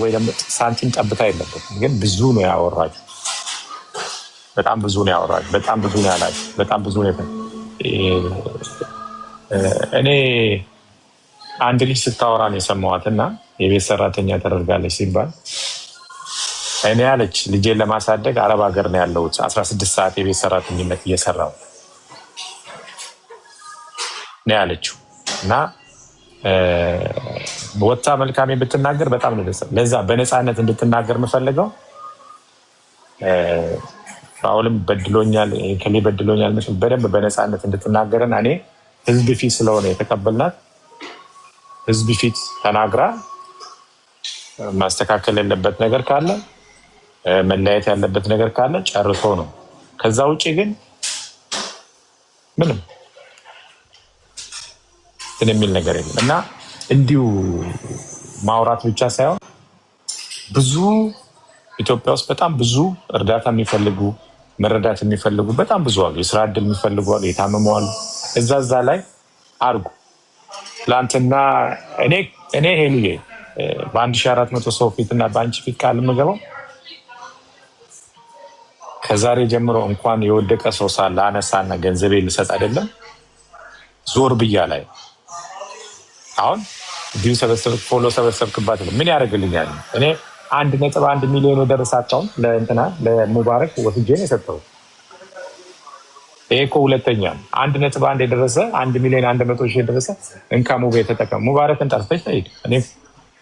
ወይ ደግሞ ሳንቲም ጠብታ የለበትም። ግን ብዙ ነው ያወራችሁ፣ በጣም ብዙ ነው ያወራችሁ፣ በጣም ብዙ ነው ያላችሁ፣ በጣም ብዙ ነው። እኔ አንድ ልጅ ስታወራ ነው የሰማኋት እና የቤት ሰራተኛ ተደርጋለች ሲባል እኔ አለች ልጄን ለማሳደግ አረብ ሀገር ነው ያለሁት፣ 16 ሰዓት የቤት ሰራተኝነት እየሰራሁ ነው ያለችው። እና ወታ መልካሜ ብትናገር በጣም ነው ደስ። ለዛ በነፃነት እንድትናገር የምፈልገው አሁንም በድሎኛል፣ ከሌ በድሎኛል፣ በደንብ በነፃነት እንድትናገርና እኔ ህዝብ ፊት ስለሆነ የተቀበልናት ህዝብ ፊት ተናግራ ማስተካከል ያለበት ነገር ካለ፣ መለያየት ያለበት ነገር ካለ ጨርሶ ነው። ከዛ ውጭ ግን ምንም እንትን የሚል ነገር የለም። እና እንዲሁ ማውራት ብቻ ሳይሆን ብዙ ኢትዮጵያ ውስጥ በጣም ብዙ እርዳታ የሚፈልጉ፣ መረዳት የሚፈልጉ በጣም ብዙ አሉ። የስራ እድል የሚፈልጉ አሉ፣ የታመሙ አሉ። እዛ እዛ ላይ አርጉ። ትላንትና እኔ ሄሉዬ በ1400 ሰው ፊት እና በአንቺ ፊት ቃል የምገባው ከዛሬ ጀምሮ እንኳን የወደቀ ሰው ሳለ አነሳና ገንዘቤ ልሰጥ አይደለም ዞር ብያ ላይ አሁን view ሰበሰብ፣ follow ሰበሰብክባት ምን ያደርግልኛል? እኔ 1.1 ሚሊዮን የደረሳቸውን ለእንትና ለሙባረክ ወስጄ ነው የሰጠሁት። ይሄ እኮ ሁለተኛ 1.1 የደረሰ፣ 1,100,000 የደረሰ እንካ ሙቤ ተጠቀም። ሙባረክን ጠርተሽ ጠይቅ። እኔ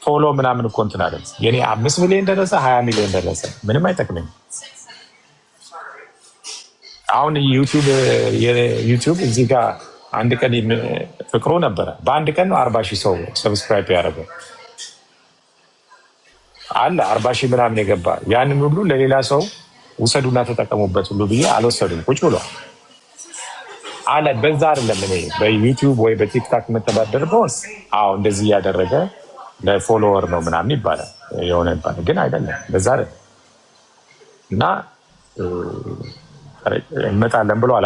follow ምናምን እኮ እንትን አለ። የኔ 5 ሚሊዮን ደረሰ፣ 20 ሚሊዮን ደረሰ፣ ምንም አይጠቅመኝም። አሁን ዩቲዩብ እዚህ ጋር አንድ ቀን ፍቅሩ ነበረ። በአንድ ቀን ነው 40,000 ሰው subscribe ያደረገው አለ፣ 40,000 ምናምን የገባ። ያንን ሁሉ ለሌላ ሰው ውሰዱና ተጠቀሙበት ሁሉ ብዬ አልወሰዱም። ቁጭ ብሏል አለ። በዛ አይደለም እኔ በዩቲዩብ ወይ በቲክታክ የምተዳደር በሆን አዎ እንደዚህ እያደረገ ለ follower ነው ምናምን ይባላል የሆነ ይባላል፣ ግን አይደለም፣ በዛ አይደለም። እና እንመጣለን ብለዋል።